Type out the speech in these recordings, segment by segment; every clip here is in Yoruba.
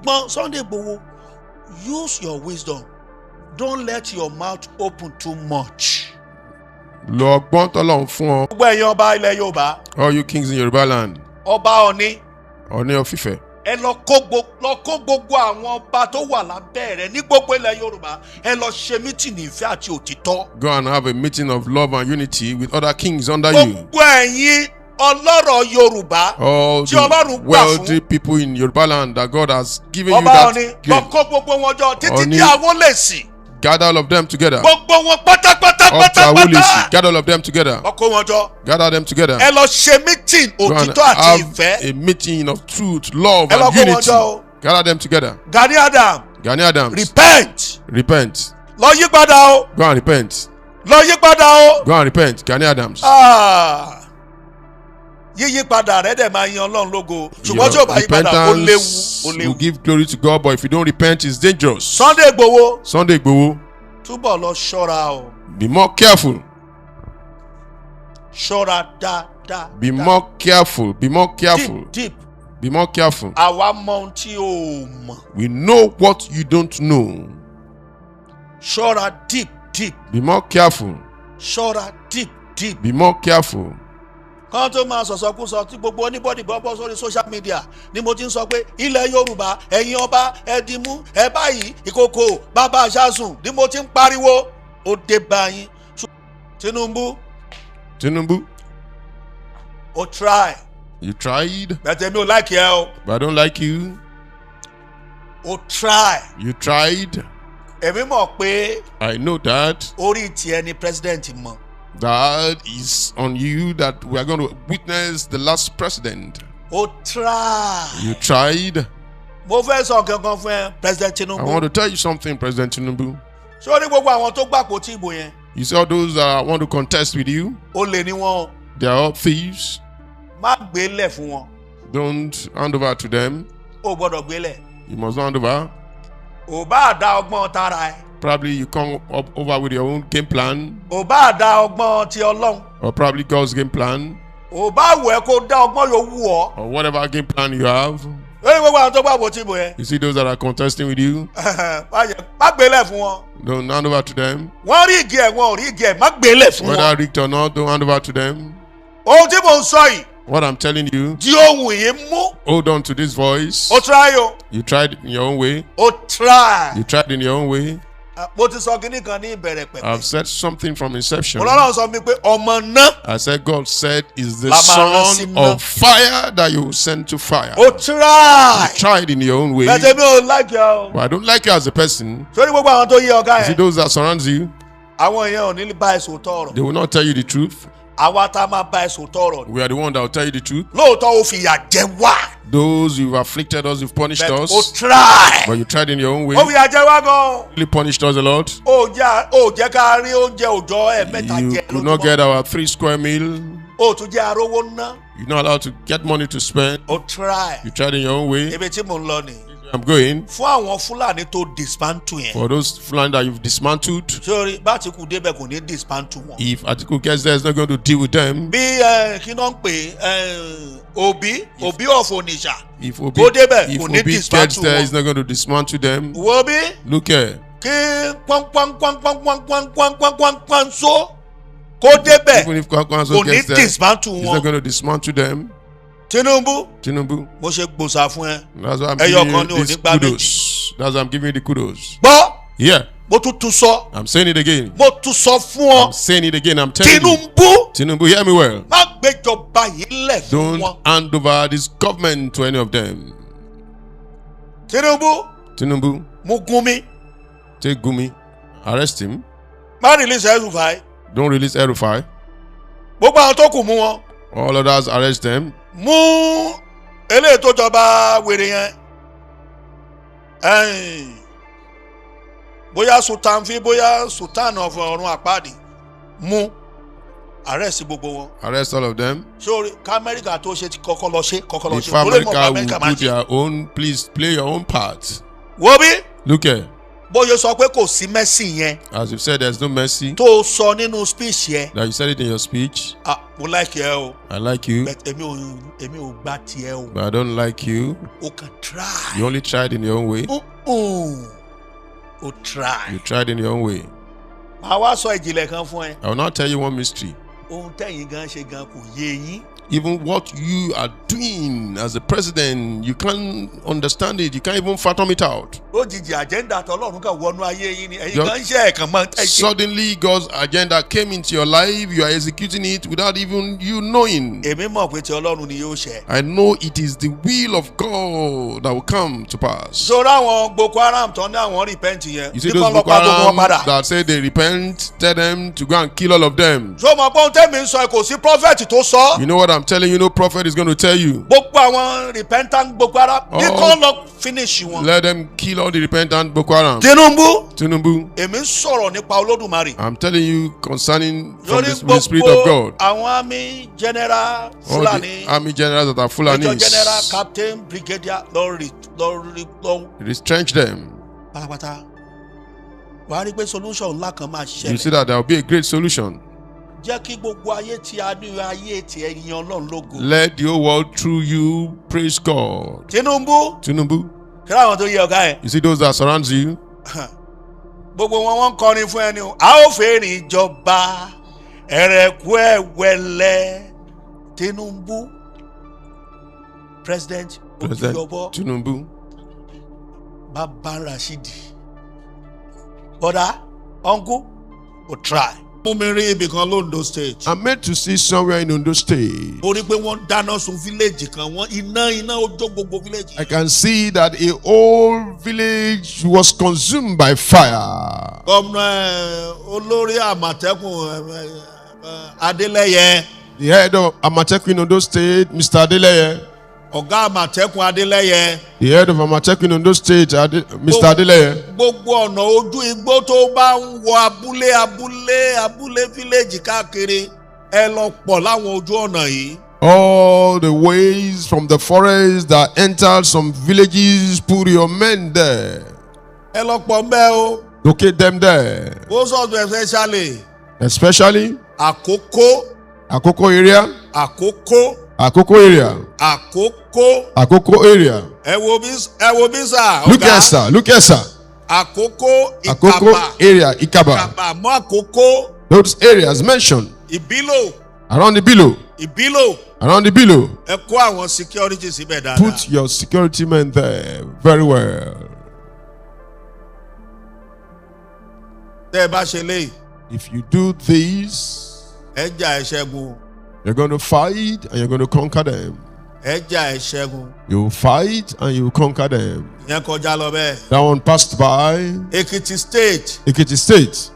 Ṣùgbọ́n Sunday Igboho, use your wisdom. Don't let your mouth open too much. Lo ọgbọ́n tọ́lọ́run fún ọ. Gbogbo ẹ̀yin ọba ilẹ̀ Yorùbá, All you kings in Yoruba land, ọba Ọ̀ní, Ọọ̀ni of Ife, ẹ lọ kó gbogbo àwọn ọba tó wà lábẹ́ rẹ̀ ní gbogbo ilẹ̀ Yorùbá, ẹ lọ ṣe meeting ìfẹ́ àti òtítọ́. Go and have a meeting of love and unity with other kings under you. Gbogbo ẹ̀yin ọlọ́rọ̀ Yorùbá All tí Ọlọ́run the gbà wealthy fún, people in Yoruba land that God has given you ọba that Ọ̀ní, lọ gift. kó gbogbo wọn jọ títí Ọ̀ní. tí àwọn lè sìn. Gather all of them together. Gbogbo wọn pátápátá Up to Awolesi. pátápátá. Gather all of them together. Lọ kó wọn jọ. Gather them together. Ẹ lọ ṣe meeting Go and òtítọ́ àti have ìfẹ́. a meeting of truth, love, Ẹ lọ and kó wọn unity. jọ o. Gather them together. Gani Adams, Gani Adams, repent. Repent. Lọ yí padà o. Go and repent. Lọ yí padà o. Go and repent. Gani Adams. Ah. Yíyí padà rẹ dẹ̀ máa yan Ọlọ́run lógo, ṣùgbọ́n tí Your ò bá yí padà, ó léwu, repentance ó will léwu. give glory to God, but if you don't repent, it's dangerous. Sunday Igboho, Sunday Igboho, túbọ̀ lọ ṣọ́ra o. Be more careful. Ṣọ́ra dáadáa. Be more careful. Be more careful. Deep deep. Be more careful. Àwa mọ ohun tí o ò mọ̀. We know what you don't know. Ṣọ́ra deep deep. Be more careful. Ṣọ́ra deep deep. Be more careful. Kán tó máa sọ̀sọ̀kúsọ tí gbogbo anybody bọ́ bọ́ sórí social media ni mo ti ń sọ pé ilẹ̀ Yorùbá, ẹ̀yin ọba, ẹ dìmú ẹ báyìí, ìkòkò bàbá àṣàsùn ni mo ti ń pariwo, ó dé báyìí. Tinubu, Tinubu, ó try. You tried, But mi ò like ẹ o. but I don't like you. Ó try. You tried. Èmi mọ̀ pé I know that. orí tiẹ̀ ni president mọ̀. That is on you that we are going to witness the last president. Ó try. You tried. Mo fẹ́ sọ kankan fún ẹ, President I Tinubu. want to tell you something, President Tinubu. Ṣé o ní gbogbo àwọn tó gbàpò tí ìbò yẹn, You see all those that want to contest with you, olè ni wọn o. they are all thieves. Má gbélẹ̀ fún wọn. Don't hand over to them. O gbọ́dọ̀ gbélẹ̀. You must not hand over. Ò bá dá ọgbọ́n tara ẹ. Probably you come up over with your own game plan, Ò bá dá ọgbọ́n ti Ọlọ́run. Or probably God's game plan, Ò bá wù ẹ́ kó dá ọgbọ́n yòówù ọ́. Or whatever game plan you have. Lórí gbogbo àwọn tó gbàpò tí ìbò yẹn, You see those that are contesting with you, má gbélẹ̀ fún wọn. Don't hand over to them. Wọ́n rig ẹ̀, wọn ò rig ẹ̀, má gbélẹ̀ fún wọn. Whether rigged or not, don't hand over to them. Ohun tí mò ń sọ yìí, What I'm telling you, di ohun yìí mú. Hold on to this voice. Ó try o. You tried in your own way. Ó try. You tried in your own way. Mo ti sọ kinní kan ní ìbẹ̀rẹ̀ pẹ̀pẹ̀. I've said something from inception. Ọlọ́run sọ mi pé ọmọ náà I said God said is the la máa rán sí son iná. Of fire that you will send to fire. Ó try. You tried in your own way. But mi ò like ẹ o. But I don't like you as a person. Sórí gbogbo àwọn tó yí ọ̀gá You see yẹn, those that surrounds you, àwọn èèyàn ò ní bá ẹ sòótọ́ ọ̀rọ̀. They will not tell you the truth. Àwa tá a máa bá ẹ sòótọ́ ọ̀rọ̀ ni. We are the one that will tell you the truth. Lóòótọ́, ó fìyà jẹ wá. Those you've afflicted us, you've punished But us. ó try. But you tried in your own way. Ó fìyà jẹ wá gan. Really punished us a lot. Ó jẹ́ ká rí oúnjẹ òòjọ́ ẹ̀ẹ̀mẹ́ta You jẹ could not lójúmọ́. get our three square meal. Ó tún jẹ́ arówó ná. You're not allowed to get money to spend. Ó try. You tried in your own way. Ibi tí mò ń lọ ni. I'm going. Fún àwọn Fúlàní tó dismantle yẹn. For those Fulani that you've dismantled, Sórí bá ti kú débẹ̀, kò ní dismantle wọn. If Atiku gets there, he's not going to deal with them. Bí kí náà ń pè é, Obi of Onitsha. If Obi, Kó débẹ̀, if kò ní Obi gets dismantle there, wọn. he's not going to dismantle them. Wo bí Look here. Kí pọ́npọ́npọ́npọ́npọ́npọ́npọ́npọ́n so kó débẹ̀, Even if Kwankwaso kò ní gets there, dismantle he's not wọn. going to dismantle them. Tinubu, Tinubu, mo ṣe gbòòsà fún ẹ. That's why I'm Ẹyọ giving kan ni you ò these ní gbá méjì. Kudos. That's why I'm giving you the kudos. Gbọ́, Yeah, mo tún tún sọ, I'm saying it again. mo tún sọ fún ọ. I'm saying it again. I'm telling you. Tinubu, Tinubu, hear me well. má gbéjọba yìí lẹ̀ fún Don't wọn. Hand over this government to any of them. Tinubu, Tinubu, mú Gumi. Take Gumi, arrest him. Má release El-Rufai. Don't release El-Rufai. Gbogbo àwọn tó kù, mú wọn. All others, arrest them. Mú eléyìí tó jọba wèrè yẹn, ẹ̀yìn, bóyá sultan fi, bóyá sultan of ọ̀run àpáàdì, mú, arrest gbogbo wọn. Arrest all of them. Sórí k'Amẹ́ríkà tó ṣe ti kọ́kọ́ lọ ṣe, kọ́kọ́ lọ If ṣe. Torí mọ̀ pé America Amẹ́ríkà will máa do ṣe. Their own, please play your own part. Wo bí, Look here. Bóyá sọ pé kò sí mercy yẹn As you said, there's no mercy. tó o sọ nínú speech yẹn. That you said it in your speech. Ah, mo like ẹ o. I like you, But èmi ò gbà tiẹ̀ o. but I don't like you. O kàn try. You only tried in your own way. Mm-mm. O try. You tried in your own way. Màá wá sọ ìjìnlẹ̀ kan fún ẹ. I will now tell you one mystery. Ohun tẹ̀yìn gan ṣe gan kò yé yín. Even what you are doing as a president, you can't understand it. You can't even fathom it out. Lójijì agenda tọlọ́run kan wọnú ayé yín ni ẹ̀yin kan ń ṣe ẹ̀kan mọ́ ẹ ṣe. Suddenly, God's agenda came into your life. You are executing it without even you knowing. Èmi mọ̀ pé ti Ọlọ́run ni yóò ṣẹ. I know it is the will of God that will come to pass. Sọ́ra àwọn Boko Haram tán ní àwọn repent yẹn. You see Bí those kán lọ Boko pa gbogbo wọn Haram padà. that say they repent, tell them to go and kill all of them. Ṣé o mọ̀ pé ohun tẹ́mi ń sọ kò sí prophet tó sọ? You know what I'm telling you? No prophet is going to tell you. Gbogbo àwọn repentant Boko Haram bí kán lọ finish wọn. Let them kill all the repentant Boko Haram. Tinubu, Tinubu, èmi ń sọ̀rọ̀ nípa Olódùmarè. I'm telling you concerning from Lórí the Spirit of gbogbo God. àwọn army general All Fulani, the army generals that are major general, Fulanis, captain, brigadier, lórí lórí lọ retrench them. pátápátá. Wàá rí pé solution ńlá kan máa You see ṣẹlẹ̀. that there will be a great solution. Jẹ́ kí gbogbo ayé tí a ní ayé tí ẹ yan Ọlọ́run lógo. Let the whole world through you praise God. Tinubu, Tinubu, kí láwọn tó yẹ ọ̀gá ẹ̀. you see those that surrounds you. Gbogbo wọn wọ́n ń kọrin fún ẹni o. A ó fèrè ìjọba ẹ̀rẹ̀kú ẹ̀wẹ̀lẹ̀. Tinubu, President President Ojúyọbọ Tinubu, Bàbá Rashidi. Bọ́dà, uncle, o try. Mú mi rí ibì kan l'Ondo State. I'm made to see somewhere in Ondo State. Mo rí pé wọ́n dáná sun village kan, wọ́n iná ó jó gbogbo village. I can see that a whole village was consumed by fire. Gómìnà ẹ̀, olórí Àmọ̀tẹ́kùn ẹ̀, ẹ̀, Adélẹ́yẹ. The head of Amatekun in Ondo State, Mr. Adeleye. Ọ̀gá Àmọ̀tẹ́kùn Adélẹ́yẹ. The head of Amatekun in Ondo State, Mr. Adeleye. Gbogbo ọ̀nà ojú igbó tó bá ń wọ abúlé abúlé abúlé village káàkiri, ẹ lọ pọ̀ láwọn ojú ọ̀nà yìí. All the ways from the forest that entered some villages, put your men there. Ẹ lọ pọ̀ ńbẹ́ o. Locate them there. Ó sọ̀tún especially Especially Àkókó. Akoko area, Àkókó. Akoko area, Àkókó. Akoko area. Ẹ wo bí, ẹ wo bí sà. Look here, sir. Look here, sir. Àkókó. Akoko Ìkàbà. area, Ikaba. Ìkàbà mọ́ Àkókó. Those areas mentioned Ìbílò. around the below, Ìbílò. around the below. Ẹ kó àwọn security síbẹ̀ dáadáa. Put your security men there very well. Tẹ́ ẹ bá ṣe léyìí, If you do this, ẹ jà, ẹ ṣẹ́gun. you're going to fight and you're going to conquer them. Ẹ jà, ẹ ṣẹ́gun. You fight and you conquer them. Ìyẹn kọjá lọ bẹ́ẹ̀. That one passed by. Ekiti State. Ekiti State.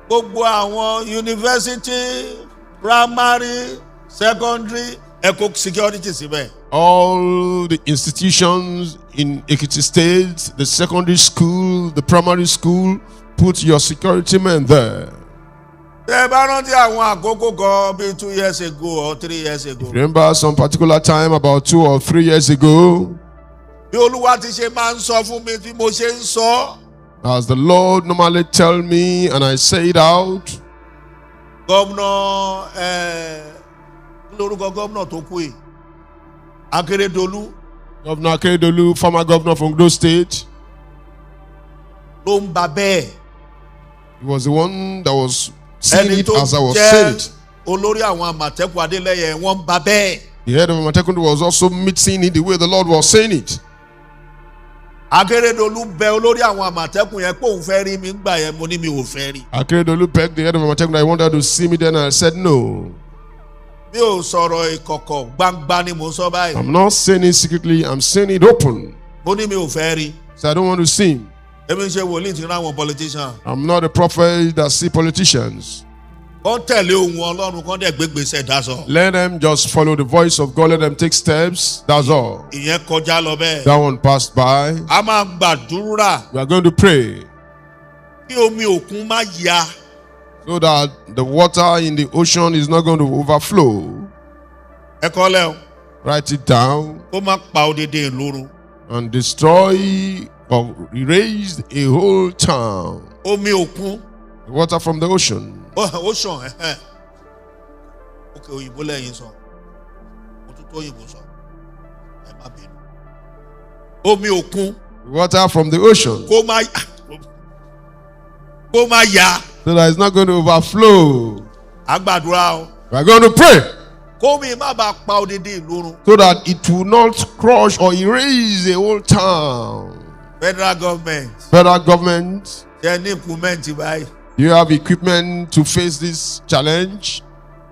Gbogbo àwọn university, primary, secondary, ẹ kó security síbẹ̀. All the institutions in Ekiti State, the secondary school, the primary school, put your security men there. Tẹ́ ẹ bá rántí àwọn àkókò kan bíi 2 years ago or 3 years ago. Remember some particular time about 2 or 3 years ago, Bí Olúwa ti ṣe máa ń sọ fún mi bí mo ṣe ń sọ. as the Lord normally tell me and I say it out, Gómìnà ẹ̀, kí lorúkọ gómìnà tó kú yìí? Akérédolú. Governor Akeredolu, former governor of Ondo State, Ló ń ba bẹ́ẹ̀. he was the one that was saying Ẹni it tó as I was saying jẹ́ it. olórí àwọn Àmọ̀tẹ́kùn Adélẹ́yẹ, wọ́n ń ba bẹ́ẹ̀. The head of Amatekun was also mixing it the way the Lord was saying it. Akérédolú bẹ olórí àwọn Àmọ̀tẹ́kùn yẹn pé òun fẹ́ rí mi ńgbà yẹn, mo ní mi ò fẹ́ rí. Akeredolu begged the head of Amatekun that he wanted to see me then, and I said no. Mi ò sọ̀rọ̀ ìkọ̀kọ̀, gbangba ni mò ń sọ báyìí. I'm not saying it secretly, I'm saying it open. Mo ní mi ò fẹ́ rí. So I don't want to see him. Èmi ń ṣe wòlíì tí ń ráwọn politician. I'm not a prophet that see politicians. Kọ́ tẹ̀lé ohun Ọlọ́run, kọ́ dẹ̀ gbégbèsè dasọ. Let them just follow the voice of God. Let them take steps. That's all. Ìyẹn kọjá lọ bẹ́ẹ̀. That one passed by. A máa gbàdúrà We are going to pray kí omi òkun má ya. so that the water in the ocean is not going to overflow. Ẹ kọ́lẹ̀ o. Write it down Kó má pa odidi ìlú run. and destroy But erased a whole town. Omi òkun. The water from the ocean. Ocean, ẹ̀hẹ́n. Òkè òyìnbó lẹ́yìn sọ, mo tún tó òyìnbó sọ, ẹ má bínú. Omi òkun Water from the ocean. Kó má ya. So that it's not going to overflow. Àgbàdúrà o. We are going to pray Kómi má bàa pa odidi ìlú run. So that it will not crush or erase a whole town. Federal government, Federal government, ṣe ní equipment báyìí? Do you have equipment to face this challenge?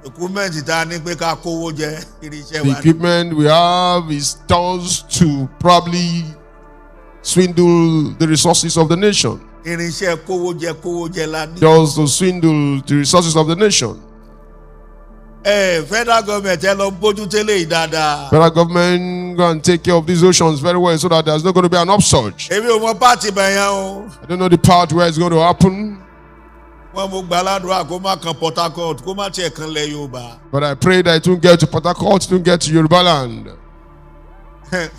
Equipment tá a ní pé ká kówó jẹ irinṣẹ́ The wa ní. equipment we have is tools to probably swindle the resources of the nation. Irinṣẹ́ kówó jẹ kówó jẹ la ní. Just to swindle the resources of the nation. Ẹ federal government, ẹ lọ bójú tẹ́lẹ̀ yìí dáadáa. Federal government, go and take care of these oceans very well so that there's not going to be an upsurge. Èmi ò mọ part bẹ̀yẹn o. I don't know the part where it's going to happen, Wọ́n mú gbàládùra kó má kan Port Harcourt, kó má tiẹ̀ kan lẹ̀ Yorùbá. But I pray that it won't get to Port Harcourt, it won't get to Yoruba land.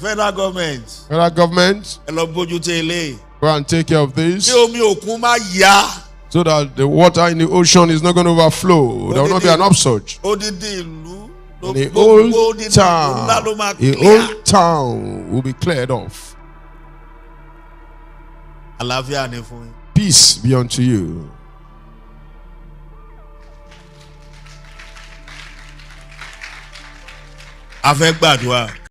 Federal government, Federal government, ẹ lọ bójú tẹ́lẹ̀. Go and take care of this Kí omi òkun má ya. So that the water in the ocean is not going to overflow. There will not be an upsurge. Odidi ìlú And the gbogbo whole odidi ìlú ńlá ló máa town, the clear. whole town will be cleared off. Àlàáfíà ni fún yín. Peace be unto you. A fẹ́ gbàdúrà.